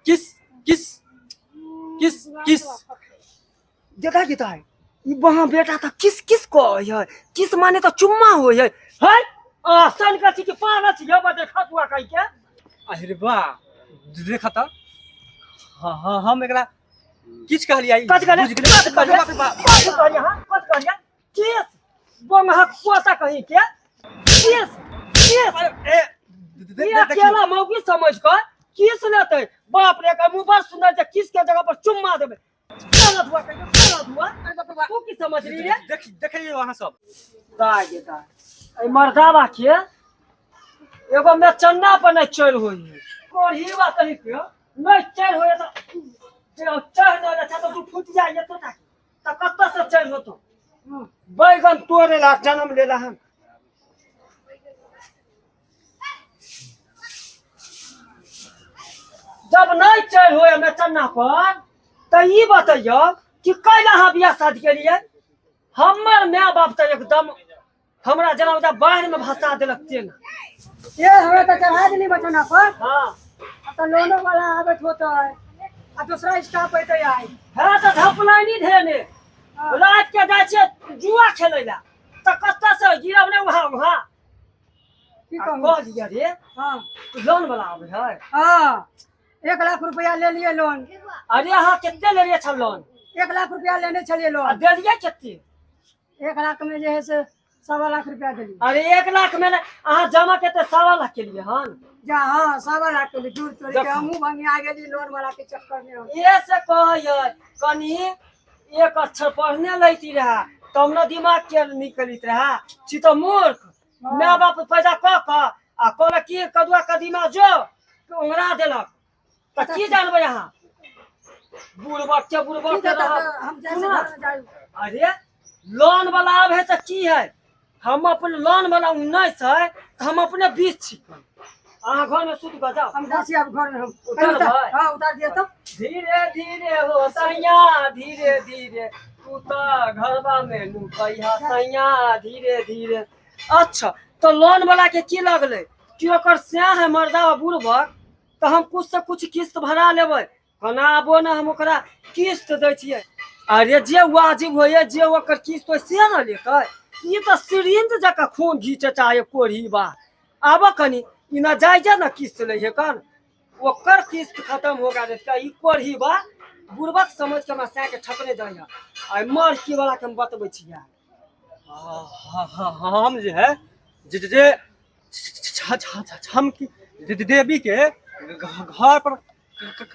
किस किस किस किस देखा की ताय ई बहा बेटा तऽ किस किस कहै है, किस माने तऽ चुम्मा होइ है। है आ सन कथी के पागल छी यौ बजे खसुआ कहि के। अरे बा देखा तऽ हाँ हाँ हम एकरा किछ कहलियै। कथी कहलियै? बुझि गेलियै। कथी कहलियै? बाप रे बाप। कथी कहलियै अहाँ? कथी कहलियै? केस बंगहा पोता कहीं के केस केस। अरे, ए, ई अकेला मौगी समझ कऽ किस लेतै? बाप रे, एकर मुँह बड़ सुंदर छै, किस के जगह पर चुम्मा देबै। गलत हुआ कहियो, गलत हुआ। तू की समझ रही रे? देख देखियौ अहाँ सब। दाय गे दाय, एहि मर्दाबा के एगो में चन्ना पर नहीं चढ़ होई है, कोढ़ीवा कहीं के नहीं चढ़ होई है तो चढ़ नहीं अच्छा तो तू फूट जाए तो ताकि तो कत्ता से चढ़ होतो। बैगन तोड़े ला जन्म लेला हम। जब नहीं चढ़ होए में चन्ना पर तो ई बतैयो कि कैला अहाँ बियाह शादी के लिए? हमर my बाप तो एकदम हमरा जेना ओकरा बाढ़ि में भसा देलक तेना। ए हमरा तो चढ़ा देली बचना पर। हाँ। अब तो लोनो वाला आबत होता है आ दूसरा स्टाफ अइते आइ। हाँ तो धपलाइनी धेने। हाँ। रात के जाइ छियै जुआ खेलै ला तऽ कतऽ से गिरब ने वहाँ वहाँ। की आ कहू? कह दिया रे। हाँ। लोन वाला आबै है। हाँ, 1 लाख रुपया ले लिए लोन। अरे अहाँ कते लेलियै छल लोन? 1 लाख रुपया लेने छलियै लोन। आ देलियै कते? 1 लाख में जे है से 1.25 लाख रुपया देलियै। अरे 1 लाख में अहाँ जमा कते 1.25 लाख केलियै हन? जा हाँ 1.25 लाख केलियै। दूर तोड़ि के देखो। हमहूँ भंगिया गेली लोन वाला के चक्कर में। हम। ये से कहै कनी एक अक्षर पढ़ने लैती रहा तब न दिमाग के निकलित रहा। छी तऽ मूर्ख। हाँ। My बाप पैदा कऽ कऽ आ कहलक की कदुआ कदीमा जो उंगरा देलक तऽ की जानबै अहाँ? बुड़बक के बुड़बक ठीक है, के तब रहब। हम जैसे सुनू ना। घर में जायब। अरे लोन वाला आबै है तऽ की है? हम अपन लोन वाला 19 है तऽ हम अपने 20 छी। अहाँ घर में सुत कऽ जाउ। हम जाइ छी आब घर में हम। उतर भाई। हाँ, उतार दिअ तऽ। धीरे धीरे हो सैया धीरे धीरे तू तऽ घरबा में नुकैहा सैया धीरे धीरे। अच्छा तो लोन वाला के की लगलै कि ओकर सैं है मर्दा बुड़बक तऽ हम कुछ से कुछ किस्त भरा लेबै, कोना आबो ने हम ओकरा किस्त दै छियै। अरे जे वाजिब होइए जे ओकर किस्त होय से ने लेतै। ई तऽ सिरिंज जकाँ खून घीचऽ चाहे कोढ़ी बा। आबऽ कनी ई न जाइ जे ने किस्त लै है कन ओकर किस्त खत्म हो गेल तऽ ई कोढ़ी बा बुड़बक समझ के हमरा सैं के ठकने जाइए। आ मरकी वाला के हम बतबै छियै। हम जे है जे जे छमकी देवी के घर पर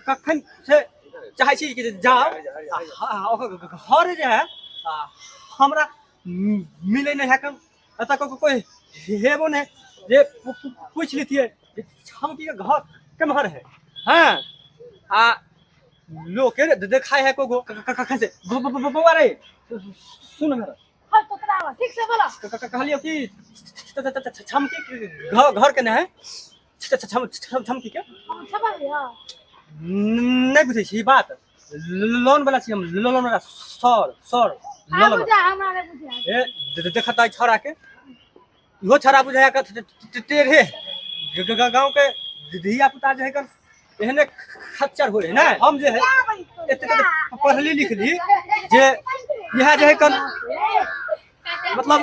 कखन से चाहै छी कि जाउ, ओकर घर जे है हमरा मिलै नहि है कन, एतऽ कोइ हेबो नहि जे पूछि लेतियै जे छमकी के घर केम्हर है। हाँ आ लोके देखाय है कोगो कखन से बौआ रे सुन मेरा। हाँ, तो तोरा आवा, ठीक से बोला। कहलियौ कि छमकी के घर के नहि है? छमकी के? हम समझ लियौ। नहि बुझै छी बात। लोन वाला छी हम, लोन वाला सर, सर, हाँ, लोन वाला। बुझा, हमरा नहि बुझा। ए, देखता छौड़ा के। इहो छौड़ा बुझाया के टेढ़े गाँव के धिया पुता जे है कन एहने खच्चर होइ है ने। हम जे है एते एते पढ़ली लिखली जे इएह जे है कन मतलब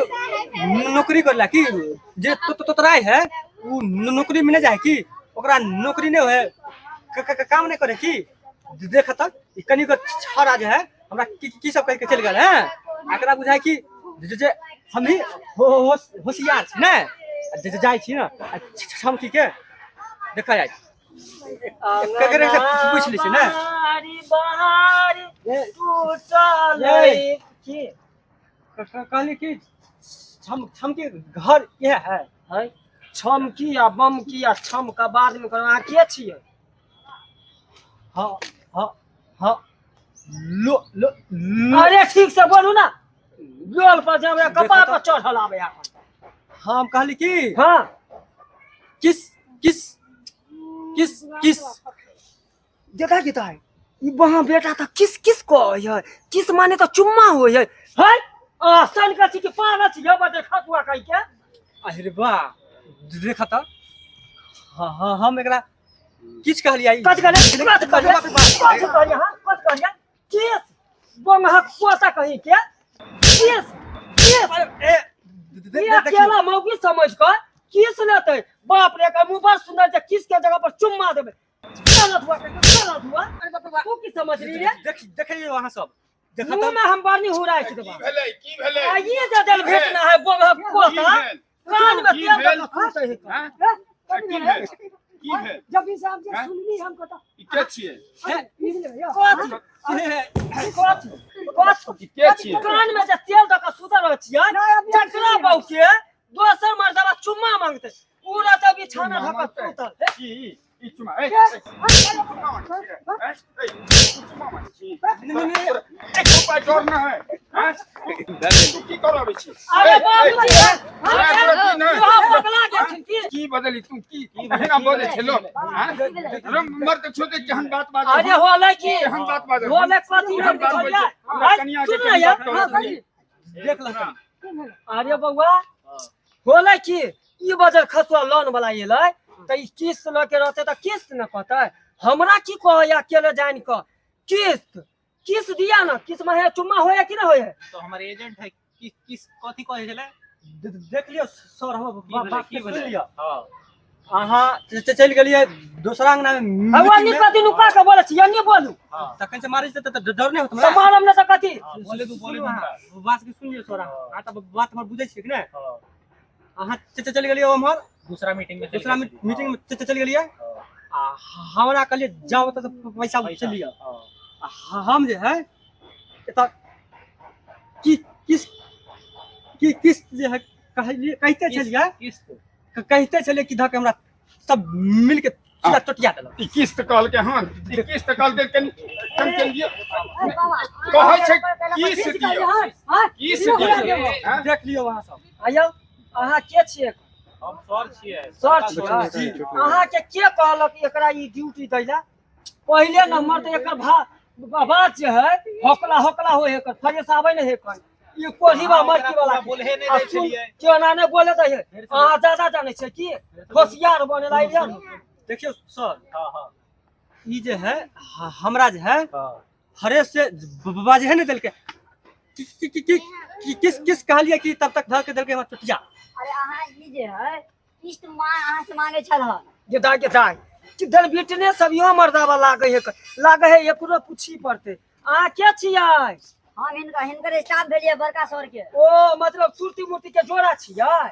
नौकरी करला की जे तोतराय है उ नौकरी में नहीं जाए की ओकरा नौकरी नहीं होए, काम नहीं करे की। देख तक ई कनी के छौड़ा जे है हमरा की सब कह के चलि गेल है। एकरा बुझाय की जे हम ही होशियार छी ने, जे जाइ छी ने छमकी के देखा जाय ककरे से पूछि लै छी ने। बारी बारी टूटल ए। की? कहली कि छमकी घर इएह है। है छमकी आ बमकी आ छमका बाद में करब। अहाँ के छियै? हाँ, हाँ, हाँ। लो, लो, लो। अरे ठीक से बोलू ना, लोल पर जब कपार पर चढ़ल आबै अपन। हम कहली कि हाँ। किस, किस, किस, किस। देखा की ताय ई बहा बेटा तऽ किस किस कहै है? किस माने तऽ चुम्मा होइ है। है आ सन कथी के पागल छी यौ बजे खसुआ कहि के। अरे बा देखा तऽ हाँ, हाँ, हम एकरा किछ कहलियै कथि कहलियै कथि कहलियै कथि कहलियै हां कथि कहलियै केस बंगहक पोता कहीं के केस केस ए ई अकेला मौगी समझ कऽ किस लेतै बाप रे एकर मुंह बड़ सुंदर छै किस के जगह पर चुम्मा देबै गलत हुआ गलत हुआ तू की समझ रही रे देख देखियौ अहाँ सब देखत मुंह में हम बरनी हुराइ छी की देबा भेलै की भेलै आ ये जे देल भेट ना है बंगहक की पोता भेल कान में की तेल भेल? दऽ कऽ सुतै है हैं? की भेल की भेल जब ई सब जे हैं? सुनली हम कत ई के छियै ई ले कथी कथी कथी ई के छियै कान में जे तेल दऽ कऽ सुतल रहै छियै नहि, अभी हम तकरा बहू के दोसर मर्दबा चुम्मा मांगतै ओ रहतै बिछाना धऽ कऽ सुतल की ई चुमा ए ए, चुम्मा मांगै छियै? हैं? ए, तू चुम्मा मांगै छी? एक रुपया डर न है हैं? तू की करबै छी अरे ए, बाबूजी ए, तोरा तोरा की नहि लोहा पगला गेलखिन की की बदली तू की एहिना बजै छै लोक हैं? रे मर्द छोटे केहन बात बाजै अरे होलै की केहन बात बाजै होलै कथी केहन बात बाजै हमरा कनिया के सुन ना केहन यार बात कहै छी? देख लहकन अरे बौआ होलै की ई बजर खसुआ लोन वाला एलै तऽ ई किस्त लऽ के रहतै तऽ किस्त ने कहतै हमरा की कहै अकेले जानि कऽ किस्त किस्त दिया ना किस्त में है चुम्मा होया कि ना होया तो हमारे एजेंट है कि किस कथी कहै छलै देख लियौ सर हम की भेलै बात की सुनि भेलै लिअ हां अहाँ चलि गेलियै दोसरा अंगना मे हवा नी कथी नुका के बोलै छी एन्ने बोलू हां तखन से मारै छै तऽ डर नहि होत तऽ हमरा मारम ने तऽ कथी बोले तू बोले सुनू हमरा अहाँ, बात के सुनि लियौ सर अहाँ तऽ बात हमर बुझै छियै कि नहि हां अहाँ चलि गेलियै उम्हर दूसरा मीटिंग में दूसरा मीटिंग में चलि गेलियै आ हमरा कहलियै जाउ ओतऽ से पैसा उठा लिअ आ हम जे है एतऽ की किस की किस्त जे है कहलियै कहिते छलियै किस्त कहिते छलियै कि धऽ के हमरा सब मिलके सीधा चोटिया देलक ई किस्त कहलकै हँ ई किस्त कहलकै कनि कनि कनि दियौ कहै छै किस्त दियौ किस्त दियौ हैं? देख लियौ अहाँ सब आयौ अहाँ के छियै हम सर छियै सर छियै अहाँके के कहलक एकरा ई ड्यूटी दै ला पहिले नंबर तऽ एकर भा आवाज जे है होकला होकला होइ है एकर फ्रेश आबै नहि है एकर ई कोढ़ी बा मरकी वाला के। बोले नहि आ दै सुन छलियै केना नहि बोले दै है अहाँ ज्यादा जानै छियै की होशियार बने ला अइलियै ने। देखियौ सर हां हां ई जे है हमरा जे है हां हरे से बाजे है नहि देलकै कि कि कि कि कि किस किस कहलियै कि तब तक धऽ के देलकै हमरा चोटिया अरे अहाँ ई जे है किस्त माँ अहाँ से मांगे छल हन गेदा गेदा कि बिटने सब इहो मर्दाबा लागै है लागै है एकरो पूछी पड़तै अहाँ के छियै हम हिनका हिनकर स्टाफ भेलियै बड़का सर के ओ मतलब सुरती मूर्ति के जोड़ा छियै हाँ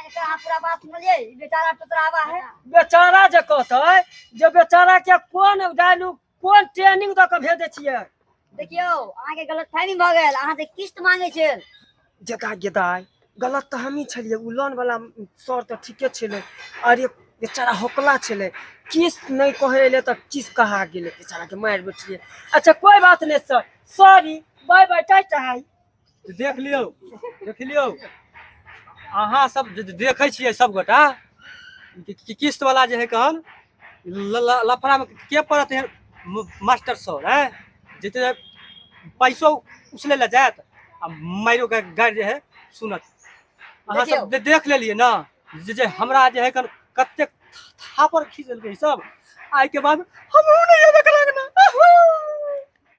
एकर अहाँ पूरा बात सुनलियै ई बेचारा टुतरावा है बेचारा जे कहतै जे बेचारा के कोन जानु कोन ट्रेनिंग दऽ के भेजै छियै देखियौ अहाँके गलतफहमी भऽ गेल अहाँ से किस्त मांगे छल गेदा गेदाय गलत तऽ हमही छलियै ओ लोन वाला सर तऽ ठीके छलै अरे बेचारा होकला छलै किस्त नहि कहै एलै तऽ किस्त कहा गेलै बेचारा के मारि बैठलियै अच्छा कोई बात नहि सर सॉरी बाय बाय टाटा देख लियौ देख लियौ अहाँ सब जे देखै छियै सब गोटा कि किस्त वाला जे है कहन लफड़ा में के पड़त है मास्टर सर है जते पैसो उसले लए जायत आ मारियो के गारि जे है सुनत अहाँ सब देख लेलियै ने जे जे हमरा जे है कहन कतेक थापर खींच देलकै ई सब आइ के बाद हमहूँ नहि एबै कलांगना।